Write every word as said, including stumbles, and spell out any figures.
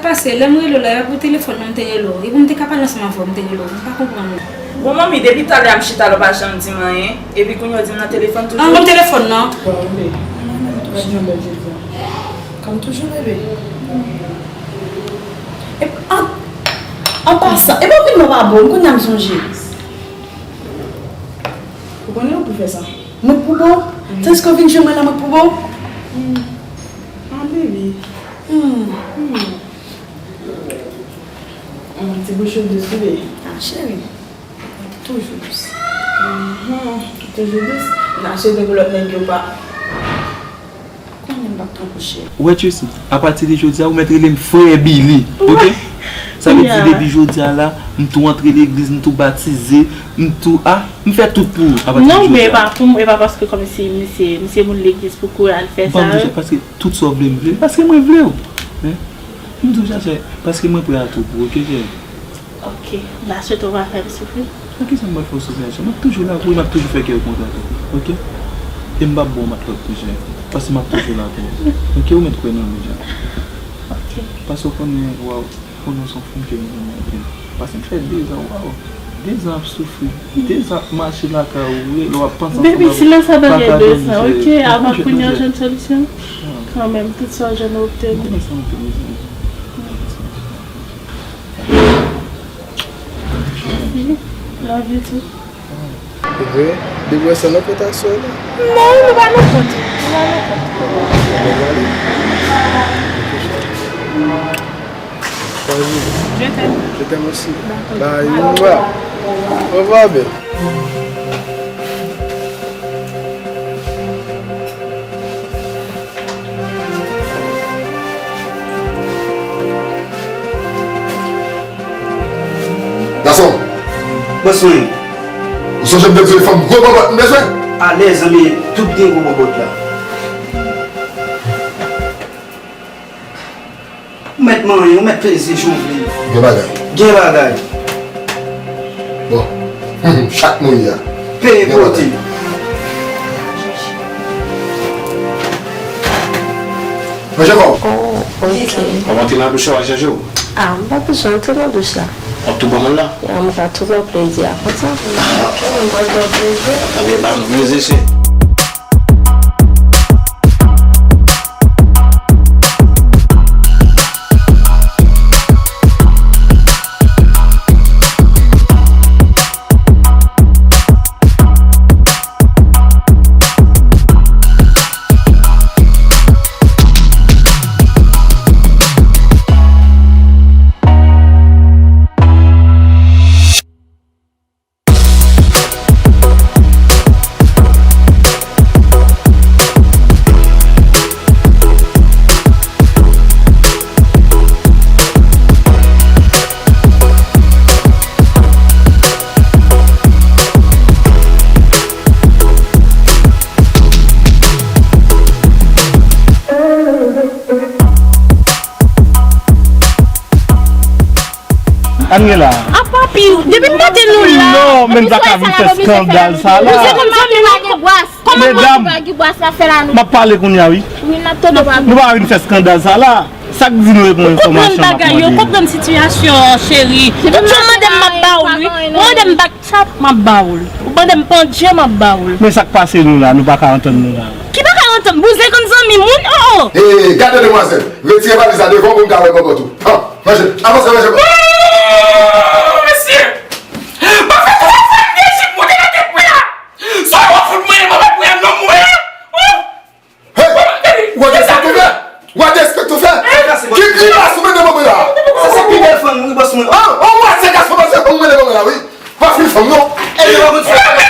Pase, lè m rele w la, e pa pou telefòn nan m te rele w. E pou m te ka pale ansanm avè w, m te rele w. M pa konprann ou. Bon, manmi, depi talè a m chita la, w pa janm di m anyen. Epi kounye a w di m nan telefòn toujou. An, nan telefòn nan. Bon, bebe. Mwen menm tou, jan bèl jodi a. Kòm toujou, bebe. E, an, an pasan, e pa vin mwen pa bon, kounye a m sonje. Ou konnen ou pou fè sa. Mwen k pou bon? Tandiske w vin jwenn mwen la, mwen k pou bon? Hmm. Ah, baby. Hmm. Hmm. Hmm, ti bouch ou dous, wi, baby. Ah, cheri. Toujou dous. Mhm. Toujou dous. N a cheve pou lòt nèg yo pa. Konnen m p ap twonpe w, cheri. Ou wè, Tracy, apati de jodi a, ou mèt rele m frè Billy, oke? Sa vle di, depi jodi a la, m tou antre legliz, m tou batize, m tou, a, m fè tout pou ou apati de jodi a. Non, men e pa pou m, e pa paske kòmsi m se, m se moun legliz pou kouri al fè sa. M pa oblije, paske tout sa w vle, m vle l, paske mwen vle w. Men, m di w sa, chè, paske mwen prè a tou pou ou, oke, chè? Ok, m pa swete w pa fè m soufri. Nan kisa m pral fè w soufri, Aisha? M ap toujou la pou ou, m ap toujou fè kè w kontan tou, oke? E m p ap ba w matlòt tou, chè, paske m ap toujou la pou ou, oke? Ou mèt kwè nan mwen, Aisha. Ok. Paske w konnen, waw, ou konnen w se yon fanm ke m renmen anpil. Paske m fè dezan, waw, dezan ap soufri, dezan ap mache lakay ou, lè w ap panse ansanm avèk, pa ka dòmi, chè. Baby, silans sa pa gen de san, ok? Avan kounye a w jwenn solisyon. Kanmenm, tout sa w jwenn ou obteni. M konnen sa anpil, mezanmi. Love you too. Vre? Depi w wè sa nan kont aswè la? Non, nou pa nan kont. Nou pa nan kont. Bon, nou ale. Ok, cheri. Bonjou. Je t'aime. Je t'aime aussi. Dakò. Bye. Au revoir. Au revoir, belle. Gason! Bòs mwen. Ou sonje m te di w e fanm gwo bòbòt m bezwen? Alèz, zanmi, tout gen gwo bòbòt la. Ou mèt manyen, ou mèt peze jan w vle. Gen bagay. Gen bagay. Bon. Chak mwen ye a. Peye kote. Manje kò w. Oh, ok. Kòman ti nan douch la, w ap chache w? Ah, m pa bezwen antre nan douch la. W ap tou ban moun la? Ya, m ka tou nan plezi a konsa. Ah. Ok, mwen pral ban plezi. Ebyen, ban nou plezi, cheri. Ann gen la. A papi, depi maten nou la. Non, men n pa ka vin fè skandal sa la. Ou se konn zanmi nou pa gen bwas. Kòman nou pa gen bwas la fè la nou? M ap pale kounye a, wi. Wi, n ap tande w, papi. Nou pa ka vin fè skandal sa la. Sa k di nou reponn enfòmasyon m ap mande yo? Konprann bagay yo, konprann sitiyasyon an, cheri. Ou mande m, m ap ba ou l, wi. Ou mande m bak chat, m ap ba ou l. Ou mande m pandje, m ap ba ou l. Men sa k pase nou la, nou pa ka antann nou la. Ki pa ka antann? Bouzen konn zanmi moun, oh, oh. Hey, gade demwazèl. Retire valiz la devan w pou m ka wè bòbòt ou. Han, manje. Avanse, manje. Oh, mesye! Pa fè twò fè m de jip moute nan tèt mwen la! Sa w ap fout mwen, mwen pa pran non mwen. Oh! Hey! Ou wè derespekte w fè? Ou wè derespekte w fè? Ki grimas ou mennen ban mwen la? Sa se pi bèl fanm, wi, bòs mwen. Ah, on wè se gason panse ou mennen ban mwen la, wi. Pa fin fanm, non. E yo pa konn fè.